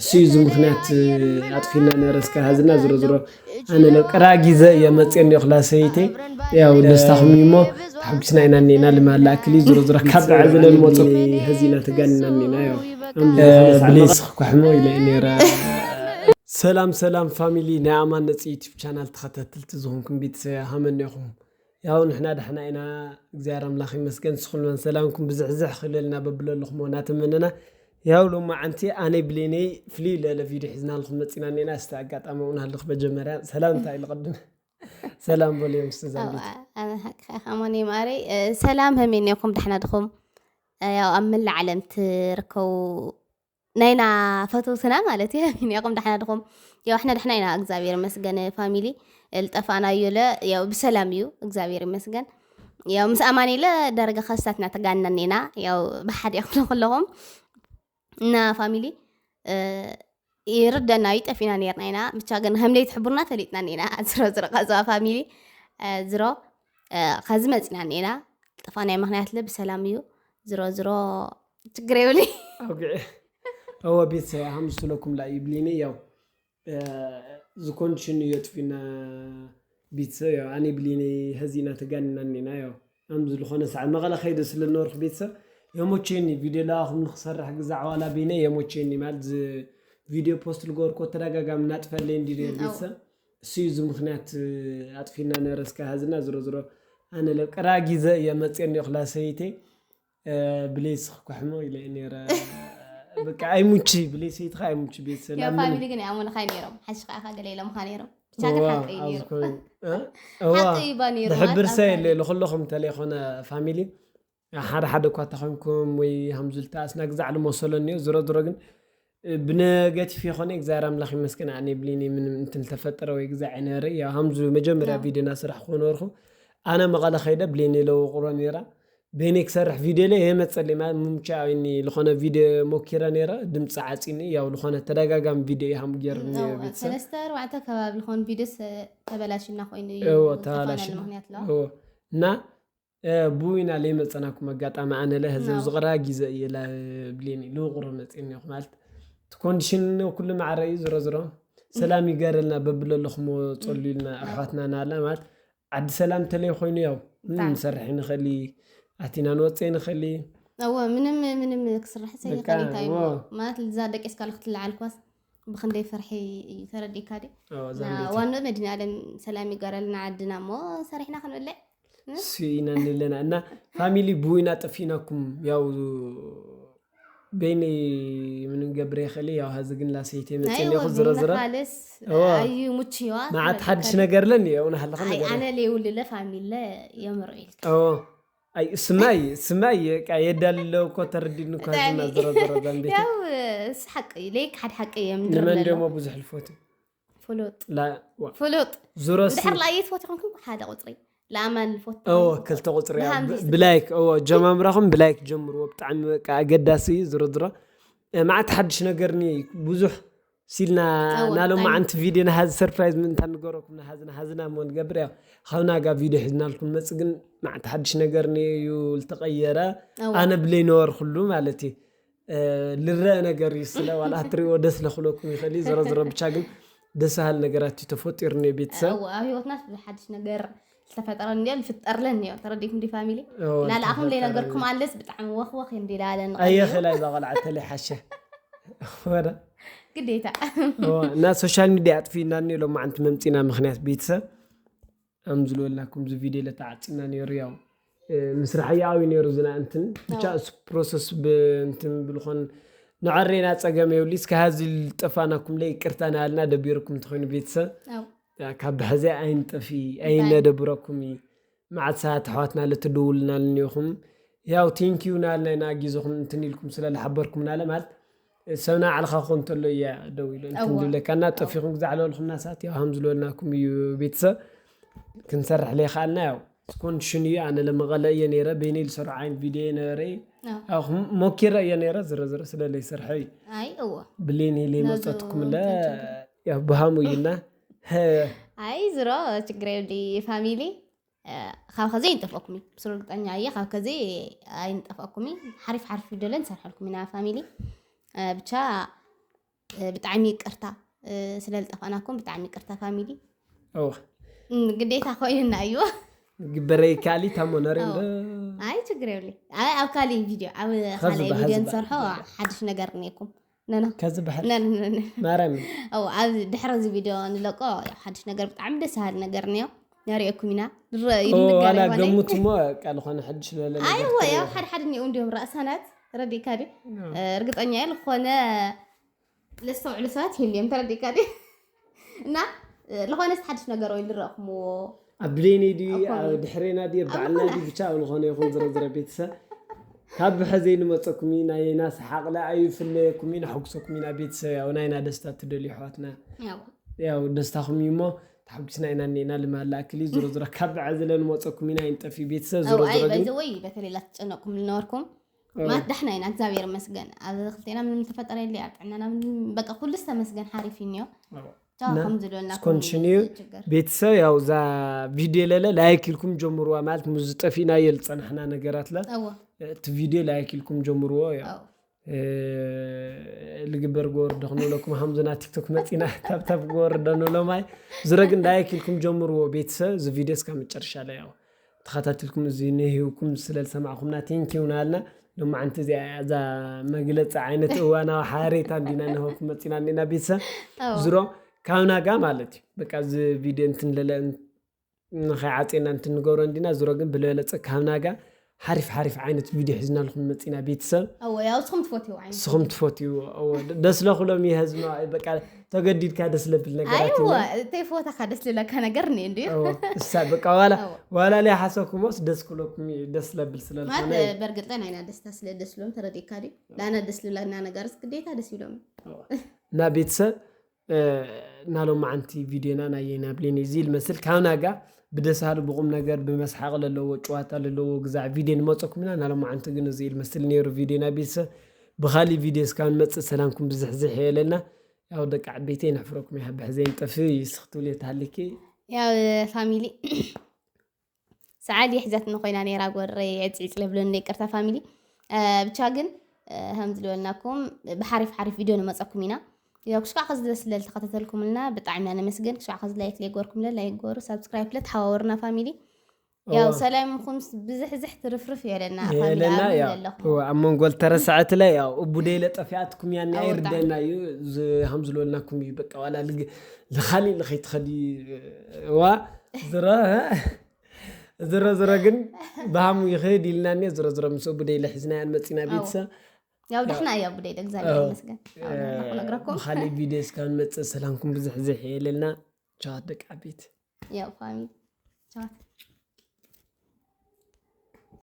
እሱ እዩ እዚ ምኽንያት ኣጥፊና ነበረ። እስከ ሀዝና ዝሮ ዝሮ ኣነ ለቅራ ጊዘ የመፅእኒ ክላሰይቴ ያው ደስታኹም እሞ ተሓጉስና ኢና እኒና ልማላ ኣክል እዩ። ዝሮ ዝሮ ካብ በዓል ብለን መፁ ሀዚና ተጋንና እኒና ያው ብሌስ ክኳሕሞ ኢለ ነረ። ሰላም ሰላም ፋሚሊ ናይ ኣማን ነፂ ዩቲብ ቻናል ተኸታተልቲ ዝኾንኩም ቤተሰብ ሃመኒኹም? ያው ንሕና ደሕና ኢና እግዚኣብሔር ኣምላኽ ይመስገን። ንስኹም እውን ሰላምኩም ብዝሕዝሕ ክልልና በብለለኹም እናተመነና ያው ሎማዓንቲ ኣነ ብሌነይ ፍልይ ለለ ቪድዮ ሒዝናልኩም መፂና እኒና። እስቲ ኣጋጣሚ እውን ሃልኽ መጀመርያ ሰላምታ ኢልቕድም ሰላም በልዮም እስቲ ዛንቢት። ኣነ ሓቂ ከማን ማረይ ሰላም ህሜን ኢኹም ደሕና ድኹም? ያው ኣብ መላእ ዓለም ትርከቡ ናይና ፈተውትና ማለት እዩ። ኣሜን። ያቆም ደሕና ድኹም? ያው እሕና ደሕና ኢና እግዚኣብሔር ይመስገን። ፋሚሊ ልጠፋና እዩለ ያው ብሰላም እዩ እግዚኣብሔር ይመስገን። ያው ምስ ኣማን ኢለ ደረገ ከስታትና ተጋነን ኢና ያው ብሓደ ይኽሎ ከለኹም እና ፋሚሊ ይርደና እዩ ጠፊና ነርና ኢና ብቻ ግን ከም ለይትሕብሩና ፈሊጥና ኢና። ዝሮ ዝሮ ቃፅዋ ፋሚሊ ዝሮ ከዚ መፂና ኢና። ጠፋናይ ምክንያት ለ ብሰላም እዩ። ዝሮ ዝሮ ችግር የብሉ። ኣውግዒ እወ ቤተሰብ ሃምስለኩም ላ ይብሊኒ ያው ዝኮንሽን እዮ ጥፊና ቤተሰብ ያው ኣነ ብሊኒ ሀዚና ተጋንና እኒና ያው ኣም ዝልኾነ ሰዓት መቐለ ከይደ ስለነበርኩ ቤተሰብ የሞቼኒ ቪድዮ ለኣኹም ንክሰርሕ ግዛዕ ዋላ ቤነ የሞቼኒ ማለት ቪድዮ ፖስት ልገበርኮ ተደጋጋሚ ናጥፈለይ እንዲ ነር ቤተሰብ እሱ እዩ እዚ ምክንያት ኣጥፊና ነረስካ ሀዝና ዝሮ ዝሮ ኣነ ለቅራ ጊዘ የመፅየኒ ክላሰይቴ ብሌስ ክኩሕሞ ኢለ ነረ በቃ ኣይሙቺ ብሌሰይትካ ኣይሙቺ ቤተሰብ ያው ፋሚሊ ግን ኣሞልኻይ ነይሮም ሓሽ ከዓ ገለ ኢሎምካ ነይሮም ብቻ ግን ሓቂ እዩ ነይሩ ሓቂ እዩ ባ ነይሩ ድሕብር ማለት ሰብ የለ ንኩለኹም እንተለይኮነ ፋሚሊ ሓደ ሓደ እኳ ተኾንኩም ወይ ሃምዙልታ ኣስና ግዛዕ ልመሰሎ እኒኦ ዝሮ ዝሮ ግን ብነገቲፍ የኾነ እግዚኣብሔር ኣምላኽ ይመስገን ኣነ ብሌኒ ምንም እንትን ዝተፈጠረ ወይ ግዛዕ ኣይነበረ ያው ሃምዙ መጀመርያ ቪድዮ እናሰራሕኩ ነበርኩ ኣነ መቐለ ከይደ ብሌኒ ለውቅሮ ነይራ ቤኒ ክሰርሕ ቪድዮ ለ የመፀለይ ማለት ምምቻ ኣይኒ ልኾነ ቪድዮ ሞኪረ ነይረ ድምፂ ዓፂኒ ያው ልኾነ ተደጋጋሚ ቪድዮ ይሃም ገይርኒ ቤተሰብ ሰለስተ ኣርባዕተ ከባቢ ልኾን ቪድዮስ ተበላሽና ኮይኑ እዩ እዎ ተበላሽና ምክንያት ለዋ እዎ እና ብኡ ኢና ለይመፀናኩም ኣጋጣሚ ኣነ ለ ህዝብ ዝቕራ ጊዘ እየ ላ ብሌኒ ልውቕሮ መፅኒ ማለት ኮንዲሽን ኩሉ ማዕረ እዩ ዝሮ ዝሮ ሰላም ይገረልና በብለለኹሞ ፀሉ ኢልና ኣሕዋትና ናላ ማለት ዓዲ ሰላም ተለይ ኮይኑ ያው ንሰርሕ ንኽእል ኣቲና ንወፅእ ንኽእል እወ ምንም ምንም ክስራሕ ሰይካሊታ እዩ ማለት እዛ ደቂስካ ክትለዓል ኳስ ብክንደይ ፍርሒ እዩ ተረዲካ ዲ ዋኖ መድኒ ኣለም ሰላም ይገረልና ዓድና እሞ ሰሪሕና ክንበልዕ እሱ ኢና ንለና እና ፋሚሊ ብዊና ጠፊናኩም ያው በይነይ ምንም ገብረ ይኽእል ያው ሀዚ ግን ላሰይተ መፅእ ኣለኹ ዝረዝረ እዩ ሙችዋ መዓት ሓድሽ ነገር ለኒ ያው ናሃለኸ ነገር ኣነ ለይውልለ ፋሚለ የምሮ ኢልካ ኣይ ስማይ ስማይ ቃ የዳልለው እኮ ተረዲድኒ እኮ ዝና ዝረዝረ ዛንቤት ያው ሓቂ ለይክ ሓድ ሓቂ እዮም ንመን ደሞ ብዙሕ ልፎት ፍሉጥ ፍሉጥ ዙረሲ እንድሕር ላየት ፎት ይኮንኩም ሓደ ቁፅሪ ለኣማን ልፎት ክልተ ቁፅሪ ብላይክ ጀማምራኹም ብላይክ ጀምርዎ ብጣዕሚ በቃ ኣገዳሲ እዩ ዝሮ ዝሮ ማዕት ሓድሽ ነገርኒ ብዙሕ ሲልና ናሎም መዓንቲ ቪድዮ ንሃዚ ሰርፕራይዝ ምእንታ ንገረኩም ንሃዝና ሃዝና እሞ ንገብር ያው ካብ ናጋ ቪድዮ ሒዝናልኩም መፅ ግን መዓንቲ ሓድሽ ነገርኒ እዩ ዝተቀየረ ኣነ ብለይ ነበርኩሉ ማለት እዩ ልረአ ነገር እዩ ስለ ዋላ ትሪእዎ ደስ ለክለኩም ይኽእል እዩ ዘረዝረ ብቻ ግን ደስ በሃሊ ነገራት እዩ ተፈጢሩ ነ ቤተሰብ ኣብ ህይወትና ብዙሕ ሓድሽ ነገር ዝተፈጠረ እንዲዮ ዝፍጠርለን እዮ ተረዲኩም ዲ ፋሚሊ ላለኣኹም ዘይነገርኩም ኣለስ ብጣዕሚ ወኽወኽ እንዲ ላለኒ ኣየኽእላ እዛ ቆልዓ ተለይ ሓሸ ወረ ግዴታ እና ሶሻል ሚዲያ ኣጥፊእና እኒ ሎማዓንቲ መምፂና ምክንያት ቤተሰብ ኣም ዝልበልናኩም እዚ ቪድዮ ለተዓፂና ነይሩ ያው ምስራሕ ይኣዊ ነይሩ ዝና እንትን ብቻ እሱ ፕሮሰስ እንትን ብልኾን ንዕሬና ፀገም የብሊ እስከ ሀዚ ልጠፋናኩም ለ ይቅርታ ናሃልና ደቢርኩም እንተኮይኑ ቤተሰብ ካብ ብሐዚ ኣይንጠፊ ኣይነደብረኩም እዩ መዓት ሰዓት ኣሕዋትና ለትድውልና ለኒኹም ያው ቴንኪዩ ናልና ኢና ጊዜኹም እንትን ኢልኩም ስለ ለሓበርኩምና ለ ማለት ሰብና ዓልኻ ክኾን እንተሎ እያ ደው ኢሉ እንትን ድብለካ እና ጠፊኹም ግዛዕ ለበልኹምና ሰዓት ያው ሃም ዝለበልናኩም እዩ ቤተሰብ ክንሰርሕ ለይከኣልና ያው ስኮንዲሽን እዩ ኣነ ለመቐለ እየ ነይረ በይነይ ዝሰርሖ ዓይነት ቪድዮ ነበረ ሞኪረ እየ ነይረ ዝረዝረ ስለ ለይሰርሐ እዩ ብሌን ለይመፀትኩም ለ ያው ብሃሙ እዩና ኣይ ዝሮ ችግር የብሊ ፋሚሊ ካብ ከዚ ኣይንጠፍአኩም እዩ ምስ ርግጠኛ እየ ካብ ከዚ ኣይንጠፍአኩም እዩ ሓሪፍ ሓሪፍ ቪድዮ ለ ንሰርሐልኩም ኢና ፋሚሊ ብቻ እ፣ ብጣዕሚ ይቅርታ፣ እ፣ ስለ ዝጠፋእናኩም ብጣዕሚ ይቅርታ ፋሚሊ። እዋ እም፣ ግዴታ ኮይንና እዩ። ግበረይ ካሊ ታሞ ነሪ እዋ። እንደ ኣይ ችግር የብለይ። ኣይ ኣብ ካሊእ ቪድዮ ኣብ ከዚ ካልእ በ- ቪድዮ ከዚ በ- ንሰርሖ ሓድሽ ነገር እኔኩም ነና ከዚ በሕር ነን ማርያም ኣብ ድሕሪ እዚ ቪድዮ ንለቆ ሓድሽ ነገር ብጣዕሚ ደስ በሃሊ ነገር እኒኦ ነሪኦኩም ኢና። ንረ- ኦ፣ ይንገር ዋላ ይኾነ። ገምት እሞ በቃ ዝኾነ ሓድሽ ዝበለ ነገር ኣይወ ክትርኢ ያው ኢኻ። ሓደ ሓደ እኒኦ እንዲዮም ራእሳናት ረዲእካ ድዩ? እ፣ እርግጠኛ እየ ዝኾነ ለስተውዕሉ ሰባት ይህልዮም ተረዲእካ ድዩ? እና እ፣ ዝኾነ ሓድሽ ነገር ወይ ዝረእኹምዎ ኣብ ብደይነይ ድዩ ኣብ ኮመንት። ኣብ ድሕሬና ድዩ ኣብ ባዕልና ዝኾነ። ድዩ ብቻ ኣብ ዝኾነ ይኹን ዝረዝረ ቤተሰብ ካብ ብሐዘይ ንመፀኩም ኢና ኢና ሰሓቕለ ኣይፍለየኩም ኢና ሕጉሰኩም ኢና ቤተሰብ ያው ናይና ደስታ ትደልዩ ኣሕዋትና ያው ያው ደስታኹም እዩ እሞ ተሓጒስና ኢና እኒና ልማላ ኣክል እዩ ዝሮ ዝሮ ካብ ብሐዘለ ንመፀኩም ኢና ይንጠፊ ቤተሰብ ዝሮ ኣው ኣይ ዝሮ ግን ባይዘወይ በተለይ ላትጨነቁም ልነበርኩም ማለት ዳሕና ኢና እግዚኣብሔር ይመስገን። ኣብ ክልቴና ምንም ተፈጠረ የለ ኣብ ጥዕናና ምንም በቃ ኩሉስ ተመስገን ሓሪፍ እዩ እኒኦ። ቻው እና ከም ዝደለና ስኮንሽንዩ ችግር ቤተሰብ ያው እዛ ቪድዮ ለለ ላይክ ኢልኩም ጀምሩዋ ማለት ምስ ዝጠፊእናዮ ዝፀናሕና ነገራት ለ እዎ እቲ ቪድዮ ላይክ ኢልኩም ጀምርዎ ያው ኣው እ፣ ልግበር ጎወርዶ ክንብለኩም ሃምዞና ቲክቶክ መፂና ታብታብ ጎወርዶ ንብሎ ማይ ዝረ ግን ላይክ ኢልኩም ጀምርዎ ቤተሰብ እዚ ቪድዮ እስካ መጨረሻ ላይ ያው ተኸታትልኩም እዚ ንህውኩም ስለ ዝሰማዕኩምና ቴንኪው ናልና ሎማዓንቲ እዚኣ እዛ መግለፂ ዓይነት እዋናዊ ሓሬታ እንዲና ንህወኩም መፂና እንዲና ቤተሰብ ኣው ዝሮ ካብ ናጋ ማለት እዩ በቃ እዚ ቪድዮ እንትንለለ ንኸይዓፅየና እንትንገብሮ እንዲና ዝሮ ግን ብለበለፀ ካብ ናጋ ሓሪፍ ሓሪፍ ዓይነት ቪድዮ ሒዝናልኩም መፂና ቤተሰብ ኣዎ ያው እስኹም ትፈትዩ ዓይነት ንስኹም ትፈትዩ እዎ፣ ደስ ለኹሎም ይህዝማ በቃ ተገዲድካ ደስ ለብል ነገራት ኣይዋ ኢና ተይፈወታካ ደስ ልለካ ነገር እኒ እንዲ እዎ፣ እሳ በቃ ዋላ እዎ። ዋላ ላይ ሓሰብኩሞስ ደስ ክለኩም እዩ ደስ ለብል ስለ ማለት ዝኾነ በእርግጥ ላይ ናይና ደስታ ስለ ደስ ሎም ተረዲእካ ድዩ ላና ደስ ልብላና ነገርስ ግዴታ ደስ ይብሎም እና ቤተሰብ እ፣ ናሎም መዓንቲ ቪድዮና ናይ የናብሌን እዚ ልመስል ካብ ናጋ ብደሳሉ ብቁም ነገር ብመስሓቅ ለለዎ ጨዋታ ለለዎ ግዛዕ ቪድዮ ንመፀኩም ኢና ናሎም መዓንቲ ግን እዚ ልመስል ነይሩ ቪድዮና ቤተሰብ ብካሊእ ቪድዮ እስካብ ንመፅእ ሰላምኩም ብዝሕዝሕ የለና ያው ደቂ ዓበይተይ ነሕፍረኩም ይሃብሕ ዘይንጠፍ ይስክትብል የተሃልኪ ያው ፋሚሊ ሰዓል የሕዛትና ኮይና ነይራ ጎረይ ዕፅዕፅ ለብለኒ ይቅርታ ፋሚሊ እ፣ ብቻ ግን እ፣ ከም ዝለበልናኩም ብሓሪፍ ሓሪፍ ቪድዮ ንመፀኩም ኢና ያው ክስኳዕ ከዚ ደስ ለል ተኸታተልኩምልና ብጣዕሚ ኢና ነመስገን ክስኳዕ ከዚ ላይክ ለይገበርኩምለ ላይክ ገበሩ ሳብስክራይብ ለ ተሓዋወርና ፋሚሊ ያው እዋ። ሰላምኩም ብዝሕዝሕ ትርፍርፍ የለና ፋሚሊ የለና ኣምን ያው ዘለኹም እዋ፣ ኣብ መንጎ ልተረሳዐት ላይ ያው እቡ ደይለ ጠፊኣትኩም እያ ኣዎ፣ ናይ ርደና እዩ ዝ- ከም ዝለልናኩም እዩ በቃ ዋላ ልግ- ልኻሊእ ልኸይትኸዲ እዋ ዝረ ዝረ ዝረ ግን ብሃሙ ይኽድ ኢልና እኒኦ ዝረ ዝረ ምስ እቡ ደይለ ሒዝና ያን መፂና ኣዎ። ቤተሰብ ያው ዳሕና እያ ቡደይ ደግዛብሔር ኣዎ። ይመስገን ያው ነግረኩም ብካሊእ ቪድዮ እስካብ ንመፅእ ሰላምኩም ብዝሕዝሕ የለና ቻዋት ደቂ ዓበይቲ ያው ፋሚሊ ቻዋት